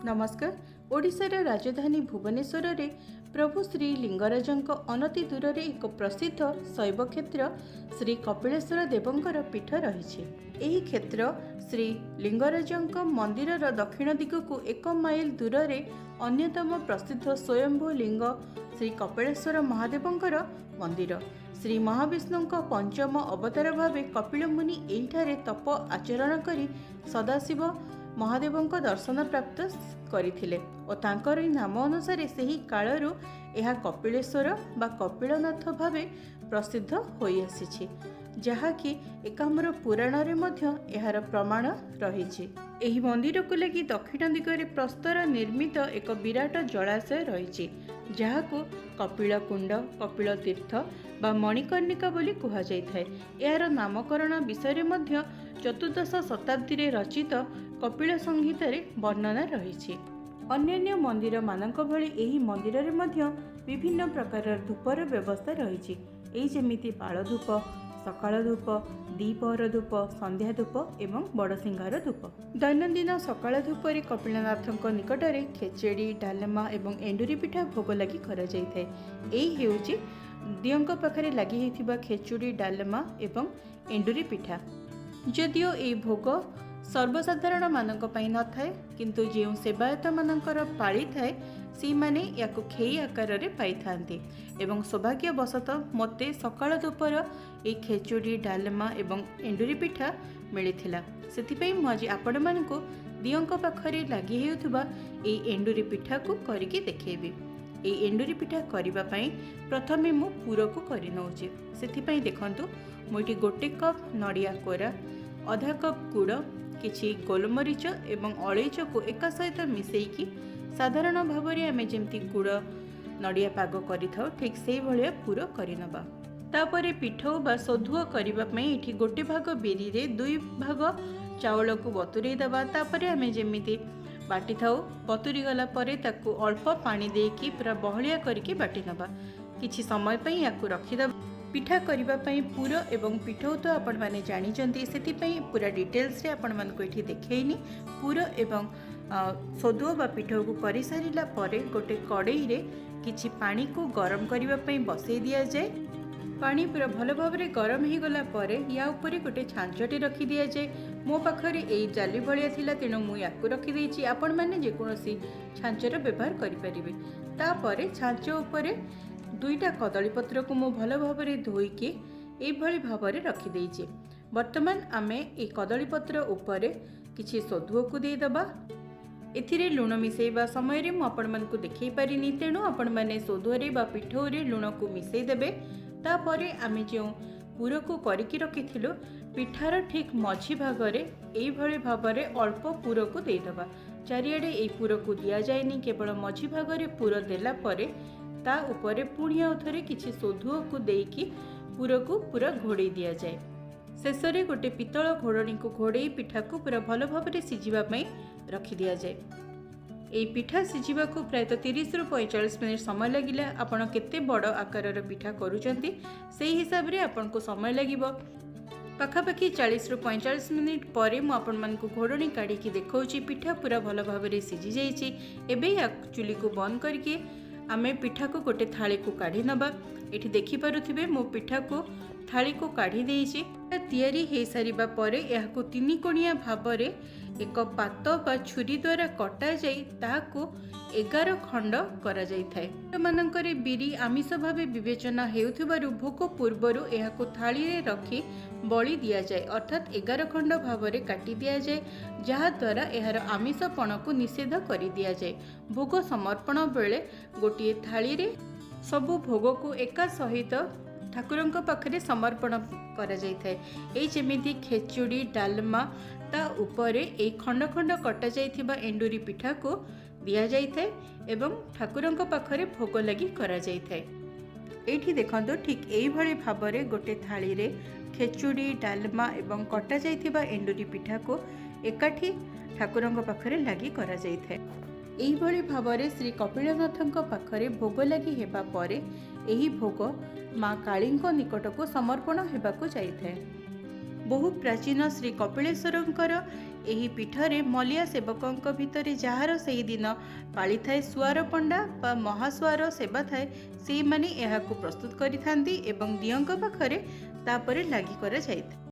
ନମସ୍କାର। ଓଡ଼ିଶାର ରାଜଧାନୀ ଭୁବନେଶ୍ୱରରେ ପ୍ରଭୁ ଶ୍ରୀ ଲିଙ୍ଗରାଜଙ୍କ ଅନତି ଦୂରରେ ଏକ ପ୍ରସିଦ୍ଧ ଶୈବକ୍ଷେତ୍ର ଶ୍ରୀ କପିଳେଶ୍ୱର ଦେବଙ୍କର ପୀଠ ରହିଛି। ଏହି କ୍ଷେତ୍ର ଶ୍ରୀ ଲିଙ୍ଗରାଜଙ୍କ ମନ୍ଦିରର ଦକ୍ଷିଣ ଦିଗକୁ 1 ମାଇଲ ଦୂରରେ ଅନ୍ୟତମ ପ୍ରସିଦ୍ଧ ସ୍ୱୟମ୍ଭୂ ଲିଙ୍ଗ ଶ୍ରୀ କପିଳେଶ୍ୱର ମହାଦେବଙ୍କର ମନ୍ଦିର। ଶ୍ରୀ ମହାବିଷ୍ଣୁଙ୍କ ପଞ୍ଚମ ଅବତାର ଭାବେ କପିଳ ମୁନି ଏହିଠାରେ ତପ ଆଚରଣ କରି ସଦାଶିବ ମହାଦେବଙ୍କ ଦର୍ଶନ ପ୍ରାପ୍ତ କରିଥିଲେ ଓ ତାଙ୍କର ନାମ ଅନୁସାରେ ସେହି କାଳରୁ ଏହା କପିଳେଶ୍ୱର ବା କପିଳନାଥ ଭାବେ ପ୍ରସିଦ୍ଧ ହୋଇଆସିଛି, ଯାହାକି ଏକାମ୍ର ପୁରାଣରେ ମଧ୍ୟ ଏହାର ପ୍ରମାଣ ରହିଛି। ଏହି ମନ୍ଦିରକୁ ଲାଗି ଦକ୍ଷିଣ ଦିଗରେ ପ୍ରସ୍ତର ନିର୍ମିତ ଏକ ବିରାଟ ଜଳାଶୟ ରହିଛି, ଯାହାକୁ କପିଳ କୁଣ୍ଡ, କପିଳ ତୀର୍ଥ ବା ମଣିକର୍ଣ୍ଣିକା ବୋଲି କୁହାଯାଇଥାଏ। ଏହାର ନାମକରଣ ବିଷୟରେ ମଧ୍ୟ ଚତୁର୍ଦ୍ଦଶ ଶତାବ୍ଦୀରେ ରଚିତ କପିଳ ସଂହିତାରେ ବର୍ଣ୍ଣନା ରହିଛି। ଅନ୍ୟାନ୍ୟ ମନ୍ଦିରମାନଙ୍କ ଭଳି ଏହି ମନ୍ଦିରରେ ମଧ୍ୟ ବିଭିନ୍ନ ପ୍ରକାରର ଧୂପର ବ୍ୟବସ୍ଥା ରହିଛି। ଏଇ ଯେମିତି ପାଳ ଧୂପ, ସକାଳ ଧୂପ, ଦ୍ୱିପହର ଧୂପ, ସନ୍ଧ୍ୟା ଧୂପ ଏବଂ ବଡ଼ସିଂହାର ଧୂପ। ଦୈନନ୍ଦିନ ସକାଳ ଧୂପରେ କପିଳନାଥଙ୍କ ନିକଟରେ ଖେଚେଡ଼ି, ଡାଲମା ଏବଂ ଏଣ୍ଡୁରି ପିଠା ଭୋଗ ଲାଗି କରାଯାଇଥାଏ। ଏଇ ହେଉଛି ଦିଅଙ୍କ ପାଖରେ ଲାଗି ହୋଇଥିବା ଖେଚୁଡ଼ି, ଡାଲମା ଏବଂ ଏଣ୍ଡୁରି ପିଠା। ଯଦିଓ ଏହି ଭୋଗ ସର୍ବସାଧାରଣମାନଙ୍କ ପାଇଁ ନଥାଏ, କିନ୍ତୁ ଯେଉଁ ସେବାୟତମାନଙ୍କର ପାଳି ଥାଏ ସେଇମାନେ ୟାକୁ ଖେଇ ଆକାରରେ ପାଇଥାନ୍ତି। ଏବଂ ସୌଭାଗ୍ୟବଶତଃ ମୋତେ ସକାଳ ଧୂପର ଏହି ଖେଚୁଡ଼ି, ଡାଲମା ଏବଂ ଏଣ୍ଡୁରି ପିଠା ମିଳିଥିଲା। ସେଥିପାଇଁ ମୁଁ ଆଜି ଆପଣମାନଙ୍କୁ ଦିଅଙ୍କ ପାଖରେ ଲାଗି ହେଉଥିବା ଏହି ଏଣ୍ଡୁରି ପିଠାକୁ କରିକି ଦେଖେଇବି। ଏହି ଏଣ୍ଡୁରି ପିଠା କରିବା ପାଇଁ ପ୍ରଥମେ ମୁଁ ପୁରକୁ କରିନେଉଛି। ସେଥିପାଇଁ ଦେଖନ୍ତୁ, ମୁଁ ଏଠି 1 କପ୍ ନଡ଼ିଆ କୋରା, ଅଧା କପ୍ ଗୁଡ଼, କିଛି ଗୋଲମରିଚ ଏବଂ ଅଳେଇଚକୁ ଏକା ସହିତ ମିଶାଇକି ସାଧାରଣ ଭାବରେ ଆମେ ଯେମିତି ଗୁଡ଼ ନଡ଼ିଆ ପାଗ କରିଥାଉ, ଠିକ୍ ସେଇଭଳିଆ ପୁର କରିନେବା। ତାପରେ ପିଠଉ ବା ସୋଧୁଅ କରିବା ପାଇଁ ଏଠି 1 ଭାଗ ବିରିରେ 2 ଭାଗ ଚାଉଳକୁ ବତୁରେଇ ଦେବା। ତାପରେ ଆମେ ଯେମିତି ବାଟିଥାଉ, ବତୁରି ଗଲା ପରେ ତାକୁ ଅଳ୍ପ ପାଣି ଦେଇକି ପୁରା ବହଳିଆ କରିକି ବାଟି ନେବା। କିଛି ସମୟ ପାଇଁ ୟାକୁ ରଖିଦେବା। ପିଠା କରିବା ପାଇଁ ପୁର ଏବଂ ପିଠଉ ତ ଆପଣମାନେ ଜାଣିଛନ୍ତି, ସେଥିପାଇଁ ପୁରା ଡିଟେଲ୍ସରେ ଆପଣମାନଙ୍କୁ ଏଠି ଦେଖେଇନି। ପୁର ଏବଂ ସୋଦୁଅ ବା ପିଠଉକୁ କରିସାରିଲା ପରେ ଗୋଟେ କଡ଼େଇରେ କିଛି ପାଣିକୁ ଗରମ କରିବା ପାଇଁ ବସେଇ ଦିଆଯାଏ। ପାଣି ପୁରା ଭଲ ଭାବରେ ଗରମ ହେଇଗଲା ପରେ ୟା ଉପରେ ଗୋଟେ ଛାଞ୍ଚଟି ରଖିଦିଆଯାଏ। ମୋ ପାଖରେ ଏଇ ଜାଲି ଭଳିଆ ଥିଲା, ତେଣୁ ମୁଁ ୟାକୁ ରଖିଦେଇଛି। ଆପଣମାନେ ଯେକୌଣସି ଛାଞ୍ଚର ବ୍ୟବହାର କରିପାରିବେ। ତାପରେ ଛାଞ୍ଚ ଉପରେ 2ଟା କଦଳୀପତ୍ରକୁ ମୁଁ ଭଲ ଭାବରେ ଧୋଇକି ଏଇଭଳି ଭାବରେ ରଖିଦେଇଛି। ବର୍ତ୍ତମାନ ଆମେ ଏଇ କଦଳୀପତ୍ର ଉପରେ କିଛି ସୋଦୁଅକୁ ଦେଇଦେବା। ଏଥିରେ ଲୁଣ ମିଶାଇବା ସମୟରେ ମୁଁ ଆପଣମାନଙ୍କୁ ଦେଖାଇ ପାରିନି, ତେଣୁ ଆପଣମାନେ ସୋଦୁଅରେ ବା ପିଠଉରେ ଲୁଣକୁ ମିଶାଇ ଦେବେ। ତାପରେ ଆମେ ଯେଉଁ ପୁରକୁ କରିକି ରଖିଥିଲୁ, ପିଠାର ଠିକ୍ ମଝି ଭାଗରେ ଏଇଭଳି ଭାବରେ ଅଳ୍ପ ପୁରକୁ ଦେଇଦେବା। ଚାରିଆଡ଼େ ଏଇ ପୁରକୁ ଦିଆଯାଏନି, କେବଳ ମଝି ଭାଗରେ ପୁର ଦେଲା ପରେ ତା ଉପରେ ପୁଣି ଆଉ ଥରେ କିଛି ସୋଦୁଅକୁ ଦେଇକି ପୁରକୁ ପୁରା ଘୋଡ଼େଇ ଦିଆଯାଏ। ଶେଷରେ ଗୋଟେ ପିତ୍ତଳ ଘୋଡ଼ଣୀକୁ ଘୋଡ଼େଇ ପିଠାକୁ ପୁରା ଭଲ ଭାବରେ ସିଝିବା ପାଇଁ ରଖିଦିଆଯାଏ। ଏହି ପିଠା ସିଝିବାକୁ ପ୍ରାୟତଃ 30ରୁ 45 ମିନିଟ୍ ସମୟ ଲାଗିଲା। ଆପଣ କେତେ ବଡ଼ ଆକାରର ପିଠା କରୁଛନ୍ତି ସେଇ ହିସାବରେ ଆପଣଙ୍କୁ ସମୟ ଲାଗିବ। ପାଖାପାଖି 40ରୁ 45 ମିନିଟ୍ ପରେ ମୁଁ ଆପଣମାନଙ୍କୁ ଘୋଡ଼ଣୀ କାଢ଼ିକି ଦେଖାଉଛି, ପିଠା ପୁରା ଭଲ ଭାବରେ ସିଝି ଯାଇଛି। ଏବେ ଚୁଲିକୁ ବନ୍ଦ କରିକି ଆମେ ପିଠାକୁ ଗୋଟେ ଥାଳିକୁ କାଢ଼ି ନେବା। ଏଠି ଦେଖିପାରୁଥିବେ, ମୁଁ ପିଠାକୁ ଥାଳିକୁ କାଢ଼ି ଦେଇଛି। ତିଆରି ହୋଇସାରିବା ପରେ ଏହାକୁ ତିନିକୋଣିଆ ଭାବରେ ଏକ ପାତ ବା ଛୁରୀ ଦ୍ୱାରା କଟାଯାଇ ତାହାକୁ 11 ଖଣ୍ଡ କରାଯାଇଥାଏ। ମାନଙ୍କରେ ବିରି ଆମିଷ ଭାବେ ବିବେଚନା ହେଉଥିବାରୁ ଭୋଗ ପୂର୍ବରୁ ଏହାକୁ ଥାଳିରେ ରଖି ବଳି ଦିଆଯାଏ, ଅର୍ଥାତ୍ 11 ଖଣ୍ଡ ଭାବରେ କାଟି ଦିଆଯାଏ, ଯାହାଦ୍ୱାରା ଏହାର ଆମିଷପଣକୁ ନିଷେଧ କରିଦିଆଯାଏ। ଭୋଗ ସମର୍ପଣ ବେଳେ ଗୋଟିଏ ଥାଳିରେ ସବୁ ଭୋଗକୁ ଏକା ସହିତ ଠାକୁରଙ୍କ ପାଖରେ ସମର୍ପଣ କରାଯାଇଥାଏ। ଏଇ ଯେମିତି ଖେଚୁଡ଼ି, ଡାଲମା, ତା ଉପରେ ଏଇ ଖଣ୍ଡ ଖଣ୍ଡ କଟାଯାଇଥିବା ଏଣ୍ଡୁରି ପିଠାକୁ ଦିଆଯାଇଥାଏ ଏବଂ ଠାକୁରଙ୍କ ପାଖରେ ଭୋଗ ଲାଗି କରାଯାଇଥାଏ। ଏଇଠି ଦେଖନ୍ତୁ, ଠିକ୍ ଏଇଭଳି ଭାବରେ ଗୋଟେ ଥାଳିରେ ଖେଚୁଡ଼ି, ଡାଲମା ଏବଂ କଟାଯାଇଥିବା ଏଣ୍ଡୁରି ପିଠାକୁ ଏକାଠି ଠାକୁରଙ୍କ ପାଖରେ ଲାଗି କରାଯାଇଥାଏ। ଏହିଭଳି ଭାବରେ ଶ୍ରୀ କପିଳନାଥଙ୍କ ପାଖରେ ଭୋଗ ଲାଗି ହେବା ପରେ ଏହି ଭୋଗ ମା କାଳୀଙ୍କ ନିକଟକୁ ସମର୍ପଣ ହେବାକୁ ଯାଇଥାଏ। ବହୁ ପ୍ରାଚୀନ ଶ୍ରୀ କପିଳେଶ୍ୱରଙ୍କର ଏହି ପୀଠରେ ମଲିଆ ସେବକଙ୍କ ଭିତରେ ଯାହାର ସେହିଦିନ ପାଳିଥାଏ ସୁଆର ପଣ୍ଡା ବା ମହାସୁଆର ସେବା ଥାଏ, ସେଇମାନେ ଏହାକୁ ପ୍ରସ୍ତୁତ କରିଥାନ୍ତି ଏବଂ ଦିଅଁଙ୍କ ପାଖରେ ତାପରେ ଲାଗି କରାଯାଇଥାଏ।